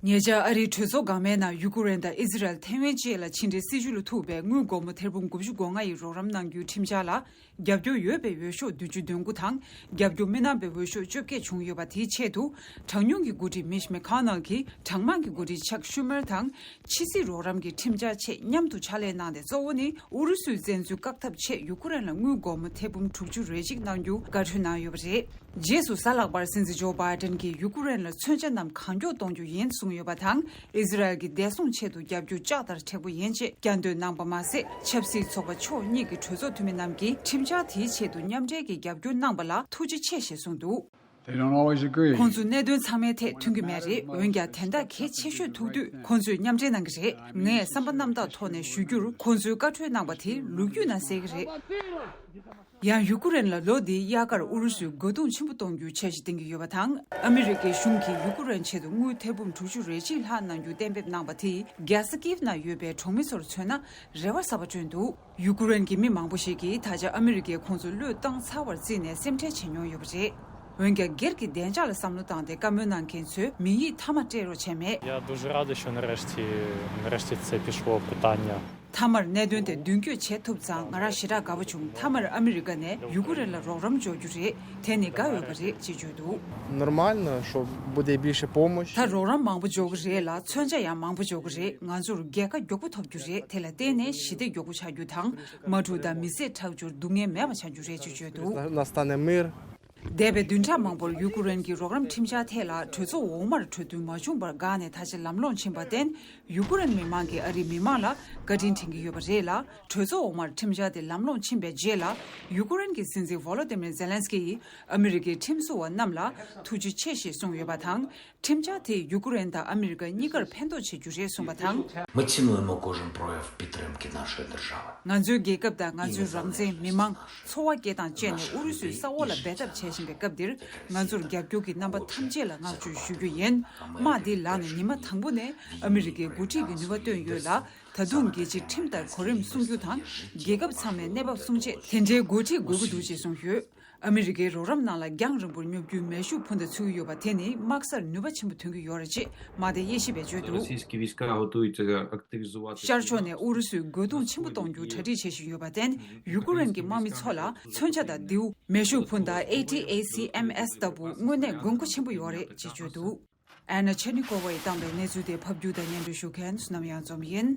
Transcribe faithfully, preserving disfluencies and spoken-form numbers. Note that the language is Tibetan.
ཉེ་ཆར་ཨ་རིའི་གྲོས་ཚོགས་འགག་མའི་ནང་ཡུ་ཀེ་རེན་དང་ཨི་ཟི་རལ་ཐེ་ཝན་བཅས་ལ་ཕྱི་འབྲེལ་སྲིད་ཇུས་ལ་ཐུག་པའི་དངུལ་སྒོར་མོ་ཐེར་འབུམ་དགུ་བཅུ་གོ་ལྔ་ཡི་རོགས་རམ་གནང་རྒྱུའི་ཁྲིམས་འཆར་ལ། རྒྱབ་སྐྱོར་ཡོད་པའི་འོས་ཤོག་བདུན་ཅུ་དོན་དགུ་དང་། རྒྱབ་སྐྱོར་མི་གནང་བའི་འོས་ཤོག་བཅོ་བརྒྱད་བྱུང་ཡོད་པ། དེའི་ཆེད་དུ། གྲངས་ཉུང་གི་འགོ་ཁྲིད་མིཆ་མེ་ཁོ་ནལ་གྱིས་གྲངས་མང་གི་འགོ་ཁྲིད་ཆག་ཤུ་མེར་དང་། ཕྱི་སྲིད་རོགས་རམ་གྱི་ཁྲིམས་འཆར་ཆེད་མཉམ་དུ་ཕྱག་ལས་གནང་སྟེ། གཙོ་བོ་ནི་ཨུ་རུ་སུའི་བཙན་འཛུལ་བཀག་ཐབས་ཆེད་ཡུ་ཀེ་རེན་ལ་དངུལ་སྒོར་མོ་ཐེར་འབུམ་དྲུག་ཅུ་རེ་གཅིག་གནང་རྒྱུ་བཀའ་འཁྲོལ་གནང་ཡོད་པ་རེད། རྗེས་སུ་གཟའ་ལྷག་པར་སྲིད་འཛིན་ཇོ་བྷའི་ཏན་གྱིས་ཡུ་ཀེ་རེན་ལ་མཚོན་ཆ་རྣམས་གང་མགྱོགས་གཏོང་རྒྱུ་ཡིན་གསུངས་ཡོད་པ་དང་། ཨི་ཟི་རལ་གྱི་བདེ་སྲུང་ཆེད་དུ་རྒྱབ་སྐྱོར་ལྕགས་ལྟར་མཁྲེགས་པོ་ཡིན་ཅེས་བསྐྱར་ཟློས་གནང་པ་མ་ཟད། ཆབ་སྲིད་ཚོགས་པ་ཕྱོགས་གཉིས་ཀྱི་གྲོས་ཚོགས་འཐུས་མི་རྣམས་ཀྱིས་ཁྲིམས་འཆར་དེའི་ཆེད་དུ་མཉམ་འབྲེལ་གྱིས་རྒྱབ་སྐྱོར་གནང་པ་ལ་ཐུགས་རྗེ་ཆེ་ཞེས་གསུངས་འདུག། They don't always agree. ཁོང་ཚོས་གནད་དོན་ཚང་མའི་ཐད་མཐུན་གྱི་མེད་རེད། འོན་ཀྱང་དེ་འདྲ་གལ་ཆེ་ཤོས་ཐུག་དུས་ཁོང་ཚོས་མཉམ་འབྲེལ་གནང་གི་རེད། ངས་བསམ་པ་རྣམ་དག་ཐོག་ནས་ཞུ་རྒྱུར། ཁོང་ཚོས་བཀའ་འཁྲོལ་གནང་པ་དེ་ལོ་རྒྱུས་ནང་གསལ་གྱི་རེད། ཡང་ཡུ་ཀེ་རེན་ལ་ལོ་འདིའི་དབྱར་ཁར་ཨུ་རུ་སུས་རྒོལ་རྡུང་ཆེན་པོ་གཏོང་རྒྱུའི་འཆར་གཞི་འདིང་གི་ཡོད་པ་དང་། ཨ་མི་རི་ཀའི་གཞུང་གིས་ཡུ་ཀེ་རེན་ཆེད་དུ་དངུལ་ཐེར་འབུམ་དྲུག་ཅུ་རེ་གཅིག་ལྷག་གནང་རྒྱུ་གཏན་འབེབས་གནང་པ་དེས། རྒྱལ་ས་ཀིབ་ནང་ཡོད་པའི་གྲོང་མི་ཚོར་མཚོན་ན་རེ་བ་གསར་པ་བསྐྲུན་འདུག། ཡུ་ཀེ་རེན་གྱི་མི་མང་པོ་ཞིག་གིས་ད་ཆ་ཨ་མི་རི་ཀས་ཁོང་ཚོ་བློས་བཏང་ཚར་བར་བརྩིས་ནས་སེམས་ཁྲལ་བྱེད་མྱོང་ཡོད་པ་རེད། འོན་ཀྱང་སྒེར་གྱི་བདེ་འཇགས་ལ་བསམ་བློ་བཏང་སྟེ་བཀའ་མོལ་གནང་མཁན་ཚོས་མིང་ཡིག་མཐའ་མ་སྤྲད་རོགས་བྱས་མེད། Я дуже радий, що нарешті, нарешті це пішло питання. མཐའ་མར་གནད་དོན་དེ་མདུན་སྐྱོད་བྱེད་ཐུབ་ཙང་ང་རང་ཞེ་དྲག་དགའ་པོ་བྱུང་། མཐའ་མར་ཨ་མི་རི་ཀ་ནས་ཡུ་ཀེ་རེན་ལ་རོགས་རམ་འཇོག་རྒྱུ་རེད། དེ་ནི་དགའ་འོས་པ་རེད་ཅེས་བརྗོད་འདུག། Нормально, що буде більше помощі. ད་རོགས་རམ་མང་པོ་འཇོག་གི་རེད་ལ། མཚོན་ཆ་ཡང་མང་པོ་འཇོག་གི་རེད། ང་ཚོར་རྒྱལ་ཁ་མགྱོགས་པོ་ཐོབ་རྒྱུ་རེད། དེ་ལ་བརྟེན་ནས་ཞི་བདེ་མགྱོགས་པོ་ཆགས་རྒྱུ་དང་། དམག་འཁྲུག་དང་མི་བསད་ཁྲག་སྦྱོར་སྡུག་བསྔལ་མེད་པ་ཆགས་རྒྱུ་རེད་ཅེས་བརྗོད་འདུག། Настане мир. འདས་པའི་བདུན་ཕྲག་མང་པོར་ཡུ་ཀེ་རེན་གྱི་རོགས་རམ་ཁྲིམས་འཆར་ཐད་ལ་གྲོས་ཚོགས་འོག་མར་གྲོས་མཐུན་མ་བྱུང་བར་འགག་ནས་ད་ཆ་ལམ་ལྷོང་ཕྱིན་པར་བརྟེན། ཡུ་ཀེ་རེན་མི་མང་གིས་ཨ་རིའི་མི་མང་ལ་བཀའ་དྲིན་དྲན་གྱི་ཡོད་པ་རེད་ལ། གྲོས་ཚོགས་འོག་མར་ཁྲིམས་འཆར་དེ་ལམ་ལྷོང་ཕྱིན་པའི་རྗེས་ལ། ཡུ་ཀེ་རེན་གྱི་སྲིད་འཛིན་ཝོ་ལོ་ཏི་མིར་ཛེ་ལན་སི་ཀི་ཡིས་ཨ་མི་རི་ཀའི་ཁྲིམས་བཟོ་བ་རྣམས་ལ་ཐུགས་རྗེ་ཆེ་ཞེས་གསུངས་ཡོད་པ་དང་། ཁྲིམས་འཆར་དེས་ཡུ་ཀེ་རེན་དང་ཨ་མི་རི་ཀ་གཉིས་ཀར་ཕན་ཐོགས་བྱེད་རྒྱུ་རེད་གསུངས་པ་དང་། Ми цінуємо кожен прояв підтримки нашої держави. ང་ཚོའི་རྒྱལ་ཁབ་དང་ང་ཚོའི་རང་བཙན། མི་མང་། འཚོ་བ་སྐྱེལ་སྟངས་བཅས་ནས་ཨུ་རུ་སུའི་ས་འོག་ལ་འབད་འཐབ་བྱེད་བཞིན་པའི་སྐབས་འདིར། ང་ཚོར་རྒྱབ་སྐྱོར་གྱི་རྣམ་པ་ཐམས་ཅད་ལ་བསྔགས་བརྗོད་ཞུ་རྒྱུ་ཡིན། དམག་འདི་ལངས་ནས་ཉི་མ་དང་པོ་ནས་ཨ་མི་རི་ཀའི་འགོ་ཁྲིད་ཀྱི་ནུས་པ་བཏོན་ཡོད་ལ། ད་དུང་རྒྱལ་སྤྱིའི་ཁྲིམས་ལྟར་གོ་རིམ་སྲུང་རྒྱུ་དང་། རྒྱལ་ཁབ་ཚང་མའི་གནས་བབ་སྲུང་ཆེད་དེ་འདྲའི་འགོ་ཁྲིད་དགོས་ཀྱི་འདུག་ཅེས་གསུངས་ཡོད། ཨ་མི་རི་ཀའི་རོགས་རམ་ནང་ལ་རྒྱང་རིང་པོར་སྙོབ་རྒྱུའི་མེ་ཤུགས་འཕུར་མདའ་ཚུད་ཀྱི་ཡོད་པ་དེ་ནི་དམག་སར་ནུས་པ་ཆེན་པོ་ཐོན་གྱི་ཡོད་རེད་ཅེས་དམག་སྡེ་དབྱེ་ཞིབ་པས་བརྗོད་འདུག། Російські війська готуються активізувати. ཤར་ཕྱོགས་ནས་ཨུ་རུ་སུས་རྒོལ་རྡུང་ཆེན་པོ་གཏོང་རྒྱུའི་གྲ་སྒྲིག་བྱེད་བཞིན་ཡོད་པར་བརྟེན། ཡུ་ཀེ་རེན་གྱི་དམག་མི་ཚོ་ལ་མཚོན་ཆ་དང་མདེའུ། མེ་ཤུགས་འཕུར་མདའ་ཨེ་ཊི་ཨེ་སི་ཨེམ་ཨེས་ལྟ་བུ་དངོས་གནས་དགོས་མཁོ་ཆེན་པོ་ཡོད་རེད་ཅེས་བརྗོད་འདུག། ཨན་ན་ཆེར་ནི་ཀོ་ཝ་ཡིས་བཏང་བའི་གནས་ཚུལ་དེ་ཕབ་སྒྱུར་དང་སྙན་སྒྲོན་ཞུ་མཁན་བསོད་ནམས་གཡང་འཛོམས་ཡིན།